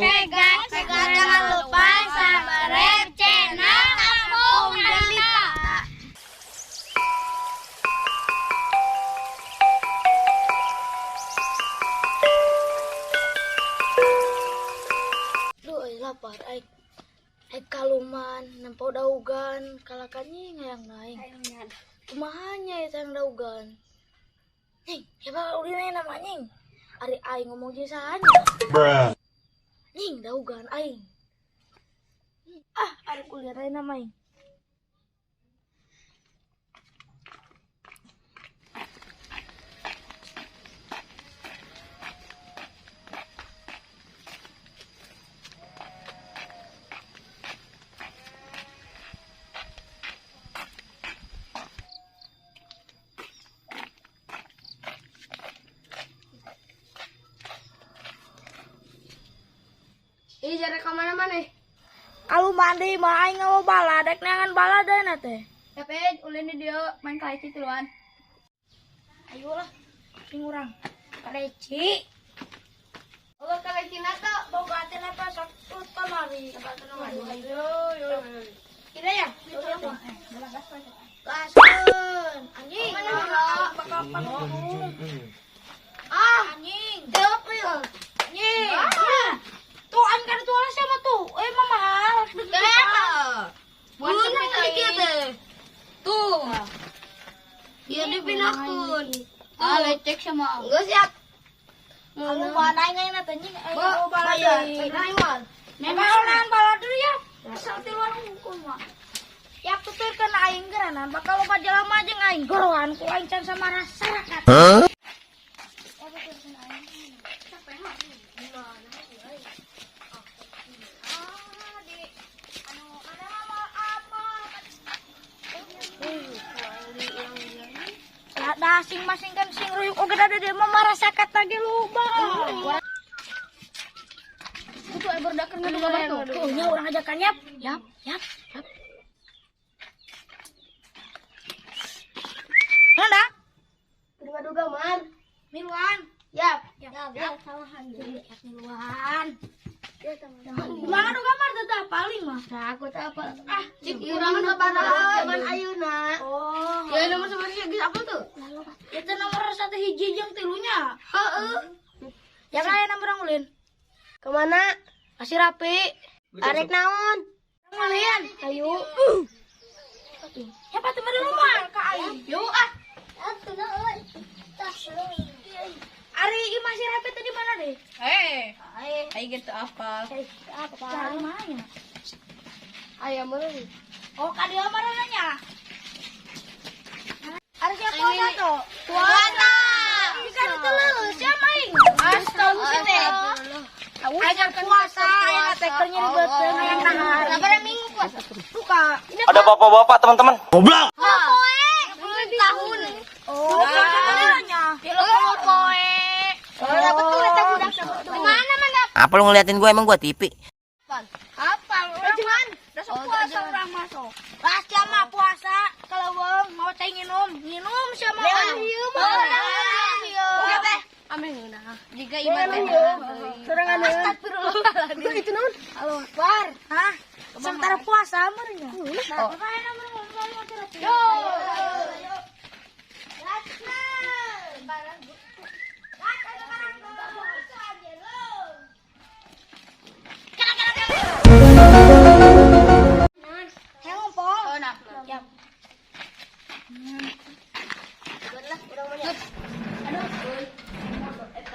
Oke guys, jangan lupa subscribe channel Kampung Delita. Duh, euy, lapar aing. Aing kaluman nempo daugan kalakan nying hayang naing. Kumaha nya eta yang daugan? Nying, siapa ulin aya nama nying? Ari aing ngomong jeung saha nya? Bruh. Nying daugan aing. Ah, ari ulin aya nama aing. Ih, jarak ke mana-mana? Kaluman deui mah aing ngawa bala dek neangan baladana teh. Tapi ulin di dia main kaleci tiluan. Ayolah, sing urang. Kaleci. Oh, kaleci nata. Boga ateuna pa sok tut kamari. Ayo, yo. Kira ya? Gaskeun. Anjing. Mana, Bakal panung. Ah, Anjing. jawab ya. Anjing. Tuh anjing kan tuh sama tuh. Eh mah mahal. Kenapa? Buat teh. Tuh. Iya dipinakun. Ah, lecek sama. Enggak siap. Kamu mana aing aing teh anjing. Aing Ba, bawa balada. Memang Memang balada ya. Asal tiluan hukum mah. Ya tuturkeun aing geuranan bakal loba jelema jeung aing gorohan ku aing can sama masyarakat. Huh? Ada sing masing kan sing ruyuk oge da dia mah marasakat lagi loba. Itu berdakan ngadu gambar tuh. Tuh nya urang ajakan yap. Yap, yap, yap. Mana? Ngadu gambar. Miluan. Yap. Yap, yap, salahan. Miluan. Kumaha nu gambar teh paling mah. Nah, aku tak apa. Ah, cik urang sabaraha zaman ayeuna. Oh. Ya nomor sabaraha geus apa tuh? Itu nomor 1 hiji jeung tilunya. Heeh. Ya kan aya nomor ulin. Kemana? Masih rapi. Arek naon? Ulin. Ayo. Siapa tuh mah rumah ka aing? Yuk ah. Ari ieu masih rapi tadi mana deh? Eh, aing gitu apa? Apa? Cari mana? Ayam meureun. Oh, ka dieu mah nanya. Ari siapa puasa tuh? Puasa. Jika itu leuleus siapa aing? Astagfirullah. Aing puasa, aing teh keur nyeri beuteung hayang dahar. Sabar minggu puasa. Suka. Ada bapak-bapak teman-teman. Goblok. Poe. Tahun. Oh, nanya. Poe. Betul eta budak betul. Mana mana? Apa lu ngeliatin gue emang gue TV? Apa? Cuman Besok puasa urang masuk. Pasti mah puasa kalau wong mau cai nginum, nginum siapa mah. Oke teh. Ame ngeunah. Jika iman teh. Sorangan Astagfirullah. Itu naon? Halo, Akbar. Hah? Sementara puasa mah nya. Oh. Yo. Oh, nah. Yap.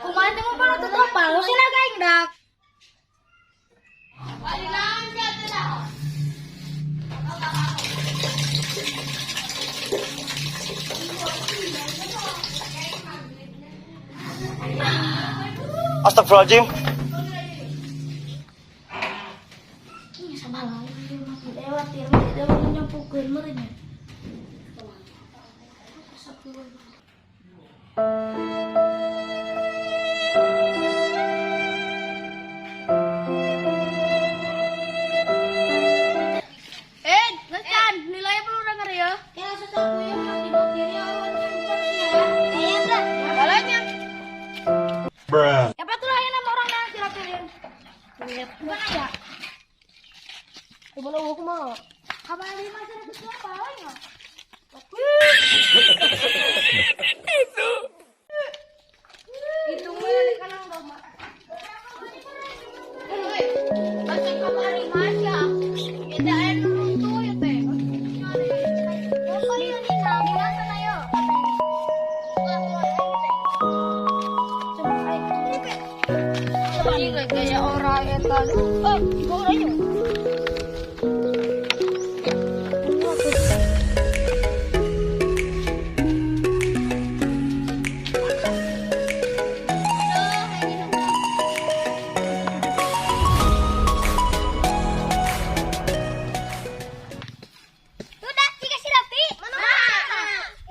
Kumaha teh ngumpul atuh topal, sina gaing dak. Astagfirullahaladzim. Ih, sabalah ieu mah lewat ieu mah lewat nyampukeun meureun nya. Eh, ngecan, nilai perlu denger ya. Ya sesuatu yang mah dibatir ya awan Balanya. Bruh. Siapa tuh lah yang nama orang nang sirapirin? Mana ya? Coba lo kumaha? Kamari mah 100 apa nya? Itu. Itu mah kalang doma. Baca kamari mah ya. Kita aya nu runtuh ya teh. Kayak orang eta. Oh, goreng. Sudah, jika si Rapi. Mana?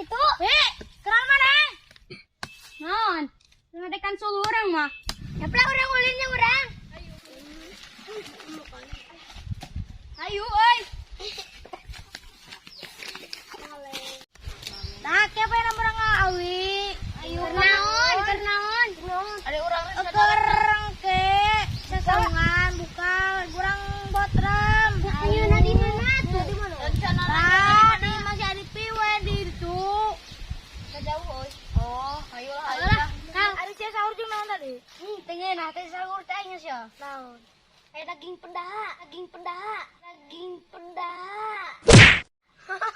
Itu. Kerang mana? Naon? Ngadekan sulu urang mah. Yaplah urang ulinnya urang. Ayo euy. Nah, kieu apa yang urang awi? Ayo naon? Keur naon? Ada urang Keur ke sasaungan buka urang botram. Ayeuna di mana tuh? Di mana? Nah, di masih ada piwe di itu. Jauh euy. Oh, ayolah Ayolah. Kang, Ada sia sahur jeung naon tadi? Tengeunah teh sahur teh aing sia. Naon? Aya daging pendaha, daging pendaha, daging pendaha.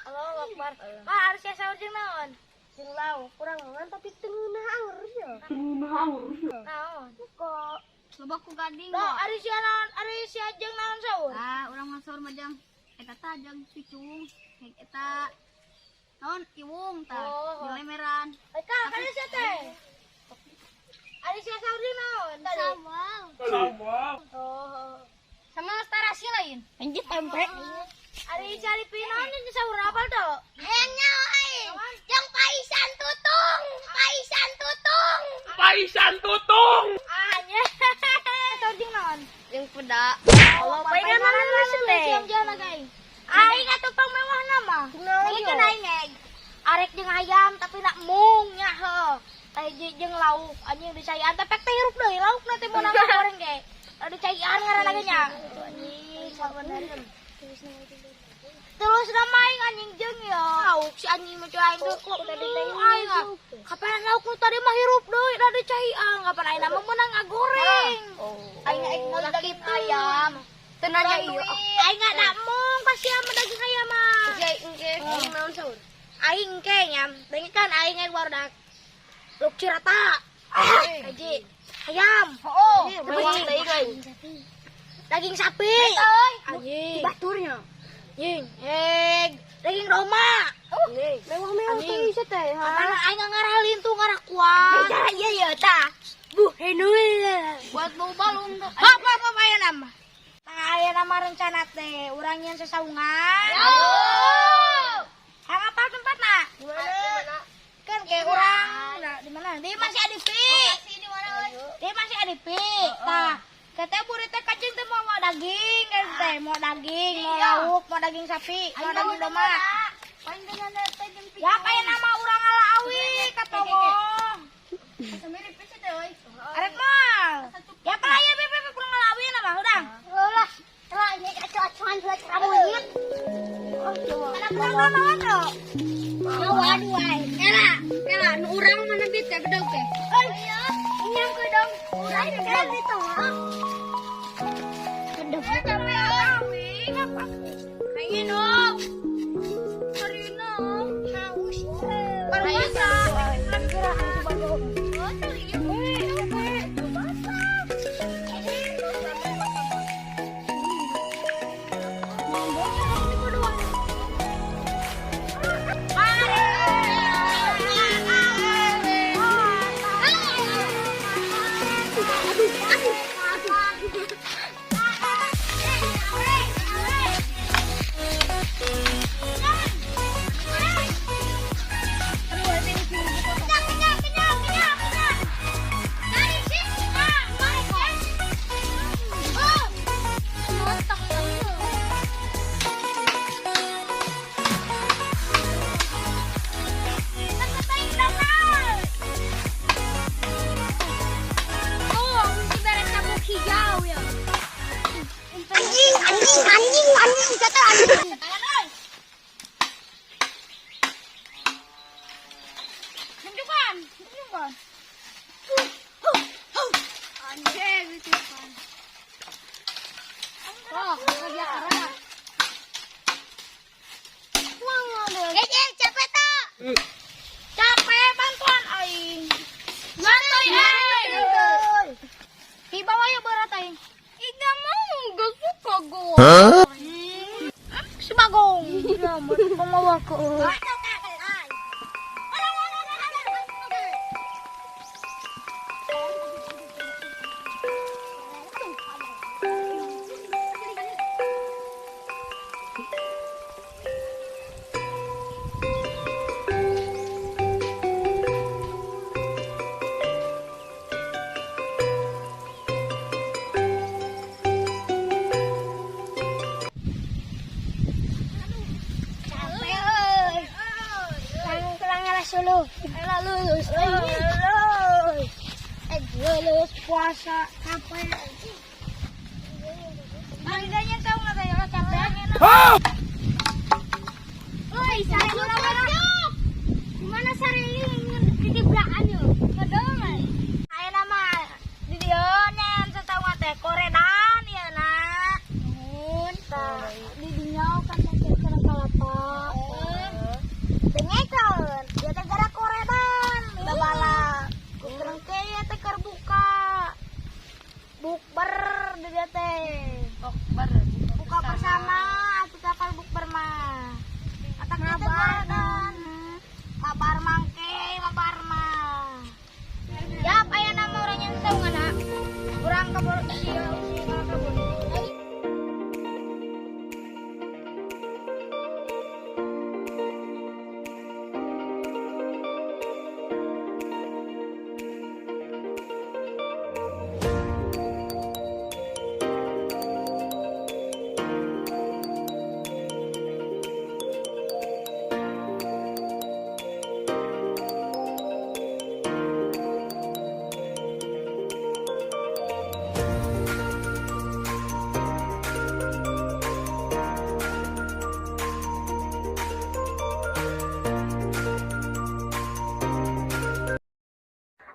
Allahu Akbar. Ma, harus sia sahur jeung naon? Jeung lauk, kurang ngan tapi tengeunah anger sia. Tengeunah anger sia. Naon? Kok Loba ku gading. Tuh, ari sia naon? Ari sia jeung naon sahur? Ah, urang mah sahur mah jang eta tah jang picung. Eta naon iwung tah, Oh. dilemeran. Eh, Kang, kan sia teh. Ari sia sahur jeung naon tadi? Sawal. Oh. Sama tarasi lain. Anjir tempe. Ari cari pinaon jeung sahur apa tuh? Hayang nyawa aing. Jeung paisan tutung, paisan tutung. Paisan tutung. Ah, nya. Sahur jeung naon? Jeung peda. Allah, palingan mana teh? Aing atuh pang mewah nama. Aing aing eg. Arek jeung ayam tapi nak mung nya heuh. Teh jeung lauk anjing dicaian tapi teh hirup deui laukna teh meunang goreng ge. Aduh caian ngaranna ge nya. Anjing sabenerna. Terus nama aing anjing jeung ya. Lauk si anjing mah aing tuh kok aing ah. Kapan lauk nu tadi mah hirup deui da dicaian kapan aing mah meunang ngagoreng. Aing aing mau daging ayam. Teu nanya ieu. Aing nggak mung kasihan mah daging ayam mah. Aing ge naon sahur? Aing ke nya, dengi kan aing ge barudak. Luk cirata. Haji. Ayam. Oh, Mewah deui guys. Daging sapi. Anjing. Baturnya. Anjing. Egg. Daging Roma. Mewah-mewah teh sia teh. Kapan aing ngarah lintu ngarah kuat. Iya iya tah. Buh henul. Buat bau balung. Apa apa aya nama? Tah aya nama rencana teh, urang nyeun sasaungan. Hang apa tempatna? Kan kayak urang di mana? Di masih Adipi. Di masih Adipi. Tah, katanya burit teh kacing teh mau daging kan teh, mau daging, mau lauk, mau daging sapi, mau daging domba. Ya kayak nama urang ala awi katogo. Arek mal. Ya apa ya bebe kurang ala awi nama urang. Ulah, telah ini acu-acuan buat rambut. Kenapa mau tuh? Mau aduh ay. Kela, kela, nu urang mana bit teh bedog teh. Oh iya, ini aku dong. Urang kan itu. Bedog. Capek awi ngapa? Pengen om. Karina. Haus. Parmasa. Aduh, aduh, aduh. Oh, kerja. Eh, capek tak? Capek, bantuan aing. Bantuan aing. Di bawah ya berat aing. Ih, gak mau, gak suka gue. Huh? Si Bagong. Pemawa ko. Capek, euy. Kurang ngalah suluh. Lulus. Lulus. Lulus puasa capek. Harganya tahu nggak kayak capek? Woi, saya Gimana sariling di belakang yo? Ngedongan. Ayo nama di dieu nya satawa teh koredan ieu na. Nuhun. Tah, di dinya kan teh kana kalapa. Dengekeun, ieu teh gara koredan babala. Kurang ke ieu teh keur buka. Bukber di dieu teh. Bukber. Buka bersama, atuh teh bukber mah. Atak teh koredan. Kabar mangke, mabar mah. Yap, aya nama orang yang tahu ngana. Urang kebun ieu kebun.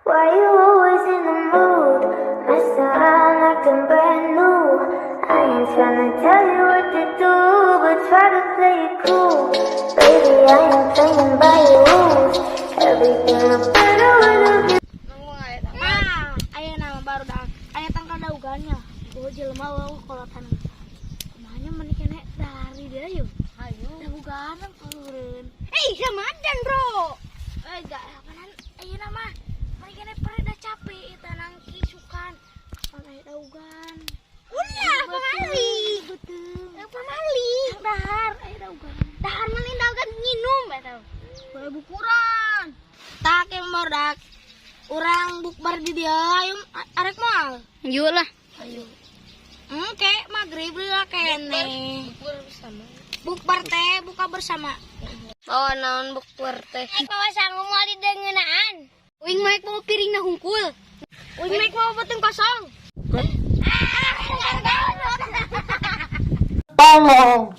Why you always in the mood? Mess around acting brand new. I ain't tryna tell you what to do, but try to play it cool. Baby, I ain't playing by your rules. Everything look better with a view. Nah, aya nama baru dah. Aya tangkal daugannya. Gua jelema wau kolotan. Kumaha meni kene dari dia yuk. Ayo. Daugan turun. Eh, Ramadan, Bro. Eh, gak apanan ayeuna nama meni kene pare dah capek eta nangki sukan. Kapan aya daugan? Ulah, pamali. Betul. Pamali. Dahar aya daugan. Dahar mah daugan nginum eta. Boleh bukuran. Tak yang barudak. Urang bukber di dia ayo arek moal. Yuk lah. Ayo. Oke, maghrib lah kene. Bukber bersama. Bukber teh buka bersama. Oh, naon bukber teh. Ek bawa sangu moal didengeunaan. Uing mah mau piring na hungkul. Uing mek mau beuteung kosong. Tolong.